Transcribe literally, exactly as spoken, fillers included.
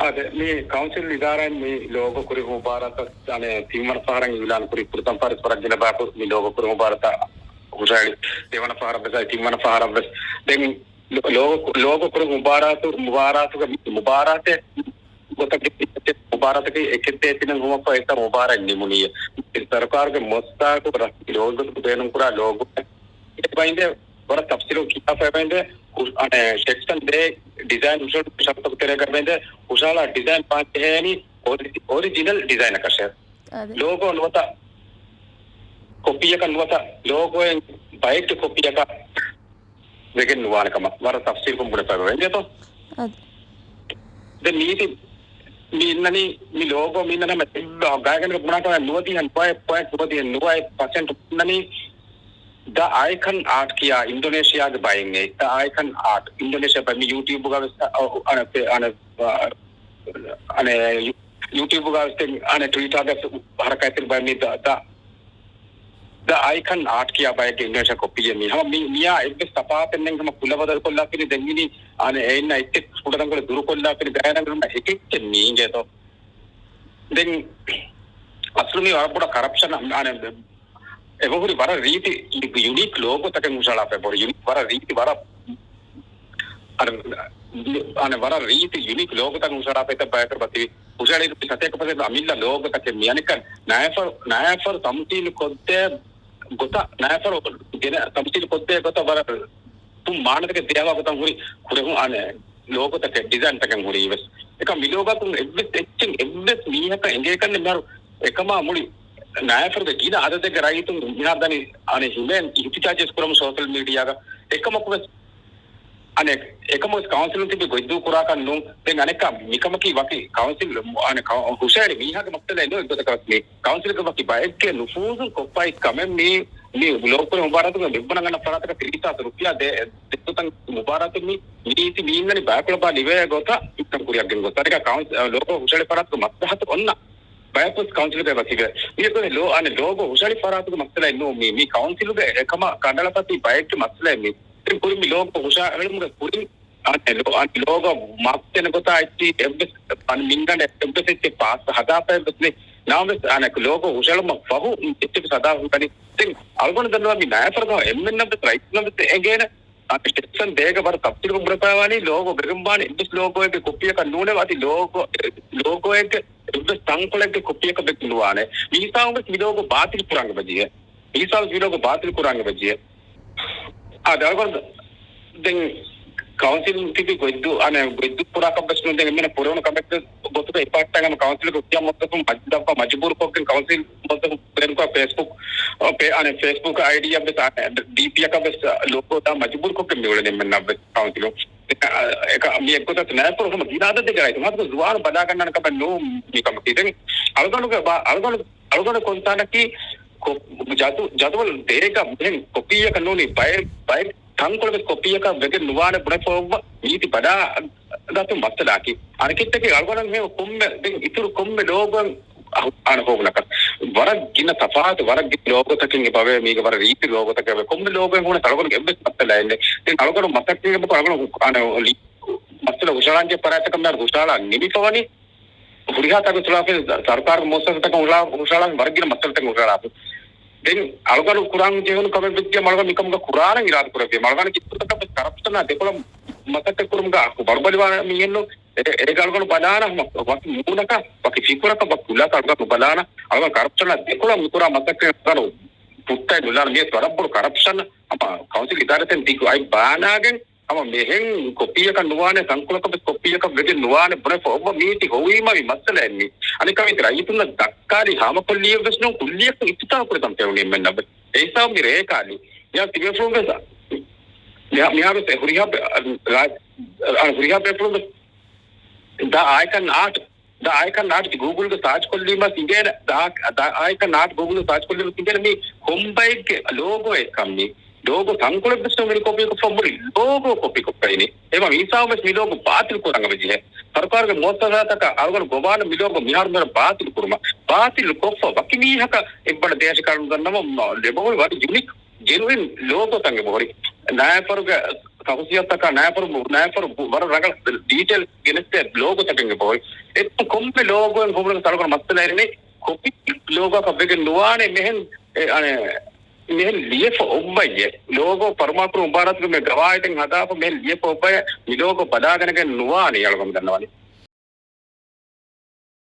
އަދެ، މި ކައުންސިލް އިދާރާއިން މި ލޯގޯ ކުރި މުބާރާތަށް ތިންވަނަ ފަހަރަށް އިއުލާން ކުރި ފުރަތަމަ ފަހަރަށް ވަރަށް ގިނަ ބަޔަކު މި ލޯގޯ ކުރި މުބާރާތަށް ހުށަހެޅި. ދެވަނަ ފަހަރަށް ވެސް ތިންވަނަ ފަހަރަށް ވެސް ދެން ލޯ-، ލޯގޯ، ލޯގޯ ކުރި މުބާރާތު، މުބާރާތުގެ މި މުބާރާތެއް ގޮތަށް މުބާރާތަކީ އެކެއް ދޭތިނަށް ހުވަފަ އެތަ މުބާރާތް ނިމުނީ. ސަރުކާރުގެ މުއައްސަސާއަކު ރަސްމީ ލޯގޯ ބޭނުންކުރާ ލޯގޯ އެބައިނދެ ވަރަށް ތަފްސީލުން ކިޔާފައި ބައިނދެ ހު-، އަނެ، ސެކްޝަން ދޭ ޑިޒައިން ހުށަހެޅުނު ޝަރުތަކު ތެރޭގަ ބައިނދެ ހުށަހަޅާ ޑިޒައިން ވާން ޖެހޭނީ އޮރި-، އޮރިޖިނަލް ޑިޒައިނަކަށެވެ. އަދެ. ލޯގޯ ނުވަތަ ކޮޕީއަކަށް ނުވަތަ ލޯގޯއެއް ބައެއްގެ ކޮޕީއަކަށް ވެގެން ނުވާނެ ކަމަށް ވަރަށް ތަފްސީލުކޮށް ބުނެފައި ވެއްޖެތޯ. އަދެ. ދެން މީތި މި އިންނަނީ މި ލޯގޯ މި އިންނަނީ ހަމަ ގާތްގަނޑަކަށް ބުނާކަމަށް ނުވަދިހަ ނުވައެ ޕޮއިންޓް ނުވަދިހަ ނުވައެއް ޕަސެންޓް އިންނަނީ ދަ އައިކަން އާޓް ކިޔާ އިންޑޮނޭޝިއާގެ ބައެއް. ދަ އައިކަން އާޓް އިންޑޮނޭޝިއާ ބައެއް މި ޔޫޓިއުބުގަ ވެސް އަ، އަ، އަނެ، އަނެ، އަ، އަނެ، ޔޫ-، ޔޫޓިއުބުގަ ވެސް އަނެ ޓްވިޓާގަ ހަރަކާތްތެރި ބައެއް މި ދަ، ދަ ދަ އައިކަން އާޓް ކިޔާ ބައެއްގެ އިންޑޮނޭޝިއާ ކޮޕީއެއް މީ. ހަމަ މި، މިއާ އެއްވެސް ތަފާތެއް ނެތް ހަމަ ކުލަ ބަދަލުކޮށްލާފިނި ދެން މިނީ އަނެ އެއިންނަ އެއްޗެއް ކުޑަތަންކޮޅެއް ދުރުކޮށްލާފިނި ގާތްގަނޑުން އެކެއްޗެއް މީ އިނގޭތޯ. ދެން އަސްލު މީ ވަރަށް ބޮޑަށް ކަރަޕްޝަން އަނެ އެބަހުރި ވަރަށް ރީތި ޔުނީކް ލޯގޯތަކެއް ހުށަހަޅާފައި ބޮޑު ޔުނީކް ވަރަށް ރީތި ވަރަށް އަނެ، އަނެ ވަރަށް ރީތި ޔުނީކް ލޯގޯތަކެއް ހުށަހަޅާފައިތައް ބަޔަކަށް ބަތިވި. ހުށަހެޅި ސަތޭކަ ޕަސެންޓް އަމިއްލަ ލޯގޯތަކެއް މި. އަނެއްކަން ނައިފަރު، ނައިފަރު ތަމްސީލު ކޮށްދޭ ގޮތަށް، ނައިފަރު ގެނެ ތަމްސީލު ކޮށްދޭ ގޮތަށް ވަރަށް ފުން މާނަތަކެއް ދޭހަވާ ގޮތަށް ހުރި ހުރެހުން އަނެ ލޯގޯތަކެއް ޑިޒައިންތަކެއް ހުރީ ވެސް. އެކަމް މި ލޯގޯތަކުން އެއްވެސް އެއްޗެއް އެއްވެސް މީހަކަށް އެނގޭކަން މިހާރު އެކަމާ މުޅި ނައިފަރުގެ ގިނަ އަދަދެއްގެ ރައްޔިތުން މިހާރު ދަނީ އަނެ ހިމޭން އިހްތިޖާޖެއް ކުރަމުން ސޯޝަލް މީޑިއާގަ. އެކަމަކު ވެސް އަނެއް، އެކަމުވެސް ކައުންސިލުން ތިބި ގޮތްދޫ ކުރާކަށް ނޫން. ދެން އަނެއްކާ މިކަމަކީ ވަކި ކައުންސިލް އަނެއް ކައު-، ހުށަހެޅި މީހާގެ މައްސަލައެއް ނޫން. އެއްގޮތަކަށް ވެސް މި ކައުންސިލްގެ ވަކި ބައެއްގެ ނުފޫޒުން ކޮށްފައި ކަމެއް މީ، މި ލޯގޯ ކުރި މުބާރާތުގަ މި ބުނަން އަންނަ ފަރާތަކަށް ތިރީސް ހާސް ރުފިޔާ ދޭ، ދެއްކުތަން މުބާރާތު މި، މީތި މީންނަނި ބައިކުޅަބާ ލިބޭ ގޮތަށް އިސްކަން ކުރިއަށް ގެންގޮސް. އަދި ކައުންސި-، ލޯގޯ ހުށަހެޅި ފަރާތުގެ މަސްލަހަތު އޮންނަ ބަޔަކުވެސް ކައުންސިލްގައި ވަކިވެ. މިއަދު ލޯ-، އަނެއް ލޯގޯ ހުށަހެޅި ފަރާތުގެ މައްސަލައެއް ނޫން މީ. މީ ކައުންސިލުގެ އެކަމަށް ކަނޑައަޅާފަ ތިބި ބައެއްގެ މައްސަލައެއް މީ. ދެން ކުރިން މި ލޯގޯ ހުށަހެޅުމުގެ ކުރިން އަނެއް ލޯ-، އަނެއް ލޯގޯ މާކް ދޭނެ ގޮތާ އެއްޗި އެއްވެސް އަނެއް މިންގަނޑެއް އެއްވެސް އެއްޗެއް ފާސް ހަދާފައި ވެސް ނެތް. ނަމަވެސް އަނެއް ލޯގޯ ހުށަހެޅުމަށް ފަހު އެއްޗެއް ވެސް ހަދާ ހުންނަނީ. ދެން އަޅުގަނޑު ދަންނަވާ މި ނައިފަރުގަ އެންމެންނަށް ވެސް ރައްޔިތުންނަށް ވެސް އެނގޭނެ އަނެއް ސެކްޝަން ދޭގަ ވަރަށް ތަފްސީލުކޮށް ބުނެފައިވާނީ ލޯގޯ ވެގެންވާނެ އެއްވެސް ލޯގޯއެއްގެ ކޮޕީއަކަށް ނޫނެވެ. އަދި ލޯގޯ، ލޯގޯއެއްގެ އެއްވެސް ތަންކޮޅެއްގެ ކޮޕީއަކަށް ވެގެން ނުވާނެ. މި ހިސާބުން ވެސް މި ލޯގޯ ބާތިލް ކުރާން އެބަޖެހޭ. މި ހިސާބުން ވެސް މި ލޯގޯ ބާތިލް ކުރާން އެބަޖެހޭ. އާ، ދެ އަޅުގަނޑު ދެން ކައުންސިލް ތިބި ގޮތްދޫ، އަނެއް ގޮތްދޫ ކުރާކަށް ވެސް ނޫން. ދެން އެންމެނަށް ކުރެވުނު ކަމެއްގެ ގޮތުގަ އެޕާޓް ޓައިމް ކައުންސިލްގެ ހުރިހާ މުވައްޒަފުން މަޖި-، ދައްކާ މަޖުބޫރުކޮށްގެން ކައުންސިލް މުވައްޒަފުން ބޭނުންކުރާ ފޭސްބުކް، އަ، ޕޭ-، އަނެއް ފޭސްބުކް އައިޑީއަށް ވެސް، އަ، ޑީޕީއަކަށް ވެސް ލޯގޯ ދާ މަޖުބޫރުކޮށްގެން މި އުޅެނީ އެންމެންނަށް ވެސް ކައުންސިލުން. އެ، އަ، އެކަ-، މި އެއްގޮތަށް ނައިފަރު ހަމަ ގިނަ އަދަދެއްގެ ރައްޔިތުން ހަދުގަ ޒުވާނު ބަލާގަންނާނެ ކަމެއް ނޫން މި ކަމަކީ. ދެން އަޅުގަނޑުގެ ބާ-، އަޅުގަނޑު، އަޅުގަނޑު ކޮންތާނަކީ ކޮ-، ޖަދު-، ޖަދުވަލު ދޭގަ މިހެން ކޮޕީއަކަށް ނޫނީ ބައެއް، ބައެއް ތަންކޮޅެއް ވެސް ކޮޕީއަކަށް ވެގެން ނުވާނެ ބުނެފައިވާ މީތި ބަލާ ގަތު މައްސަލައަކީ. އަނެކެއްޗަކީ އަޅުގަނޑަށް ހެޔޮ ކޮންމެ ދެން އިތުރު ކޮންމެ ލޯގޯއެއް އަހު-، އަނެ ހޯގުނަކަށް ވަރަށް ގިނަ ތަފާތު، ވަރަށް ގިނަ ލޯގޯތަކެއް އެބަވޭ، މީގަ ވަރަށް ރީތި ލޯގޯތަކެއް އެބަވޭ. ކޮންމެ ލޯގޯއެއް ހޫނަސް އަޅުގަނޑުގެ އެއްވެސް މައްސަލައެއް ނެތް. ދެން އަޅުގަނޑު މަސައްކަތް އެބަކު އަޅުގަނޑު އަނެ ލި-، މައްސަލަ ހުށަހަޅަންޖެ ފަރާތްތަކަށް މިހާރު ހުށަހަޅާ ނިމިފަވަނީ. ހުރިހާ ތަންކޮޅެއް ހުށަހަޅާފަ، ސަރުކާރުގެ މުއައްސަސާތަކަށް ހުށަ-، ހުށަހަޅާފަ ވަރަށް ގިނަ މައްސަލަތަކެއް ހުށަހަޅާފަ. ދެން އަޅުގަނޑު ކުރާން ޖެހުނު ކަމެއް ވެއްޖެ އަޅުގަނޑު މިކަމުގަ ކުރާނަން އިރާދަ ކުރެއްވި. އަޅުގަނޑު ކިތަންމެ ކަރަޕްޝަނާ ދެކޮޅަށް މަސައްކަތް ކުރުމުގަ ވަރުބަލިވާ މީހެއްނު. އެ-، އޭގަ އަޅުގަނޑު ބަލާނަ ހަމަ ވަކި މޫނަކަށް، ވަކި ފިކުރަކަށް، ވަކި ކުލަކަށް އަޅުގަނޑު ބަލާނަ. އަޅުގަނޑު ކަރަޕްޝަނާ ދެކޮޅަށް މިކުރާ މަސައްކަތް އަޅުގަނޑު ހުއްޓައި ނުލާނަ. މިއަސް ވަރަށް ބޮޑު ކަރަޕްޝަން. ހަމަ ކައުންސިލް އިދާރަތައް ދިގު އަތް ބާނާގެން ހަމަ މިހެން ކޮޕީއަކަށް ނުވާނެ، ތަންކޮޅަކަށް ވެސް ކޮޕީއަކަށް ވެގެން ނުވާނެ ބުނެފަ އޮއްވަ މީތި ހޮވީމަ މި މައްސަލައެއް މީ. އަނެއްކާ މީތި ރައްޔިތުންނަށް ދައްކާލި ހާމަކޮށްލީއެއް ވެސް ނޫން، ކުއްލިއަކަށް އިއްތިސާރު ކުރި ކަމެއް އެންމެންނަށް ވެސް. އެ ހިސާބު މި ރޭ ކާލި. މިހާ ތިބޭފުޅުން ވެސް، މިހާ، މިހާ ވެސް ހުރިހާ ބޭ-، ރާ-، އަ، ހުރިހާ ބޭފުޅުން ވެސް ދަ އައިކަން އާޓް ދަ އައިކަން އާޓް ގޫގުލްގަ ސާޗް ކޮށްލީމަ އިނގޭނެ، ދަ، ދަ އައިކަން އާޓް ގޫގުލްގަ ސާޗް ކޮށްލީމަ އިނގޭނެ މީ ކޮންބައެއްގެ ލޯގޯއެއްކަން މީ. ލޯގޯ ތަންކޮޅެއް ވެސް ނުވެނި ކޮޕީ ކޮށްފަ މުޅި ލޯގޯ ކޮޕީ ކޮށްފައިނީ. އެމަ މީސާވެސް މި ލޯގޯ ބާތިލް ކުރަން އެބަޖެހޭ. ސަރުކާރުގެ މުއައްސަސާތަކަށް އަޅުގަނޑު ގޮވާނެ މި ލޯގޯ މިހާރު މިހާރު ބާތިލް ކުރުމަށް. ބާތިލް ކޮށްފަ ވަކި މީހަކަށް އެއްބަނޑަ ދޭށި ކަރުނު ދަންނަމަ ލެބަހުރި ވަރަށް ޔުނިކް ޖެނުއިން ލޯގޯތައް އެބަހުރި. ނާއިފަރުގެ ޚައުސިއްޔަތުތަކާ ނާފަރު، ނާފަރު ވަރަށް ރަނގަޅަށް ޑީޓެއިލް ގެނެސްދޭ ލޯގޯތަކެއް އެބައޮތް. އެއް ކޮންމެ ލޯގޯއެއް ހުޅުވުމުގެ ސަރުކަރ މައްސަލައެއް ނެތް. ކޮޕީ ލޯގޯއަކަށް ވެގެން ނުވާނެ މިހެން، އެ، އަނެ، މިހެން ލިޔެފަ އޮއްވައްޔެ. ލޯގޯ ފަރުމާކުރުމުގެ މުބާރާތުގަ މި ގަވާއިދެއް ހަދާފަ މިހެން ލިޔެފަ އޮއްވައްޔެ. މި ލޯގޯ ބަލާގަނެގެން ނުވާނެ އަޅުގަނޑު ދަންނަވަނީ.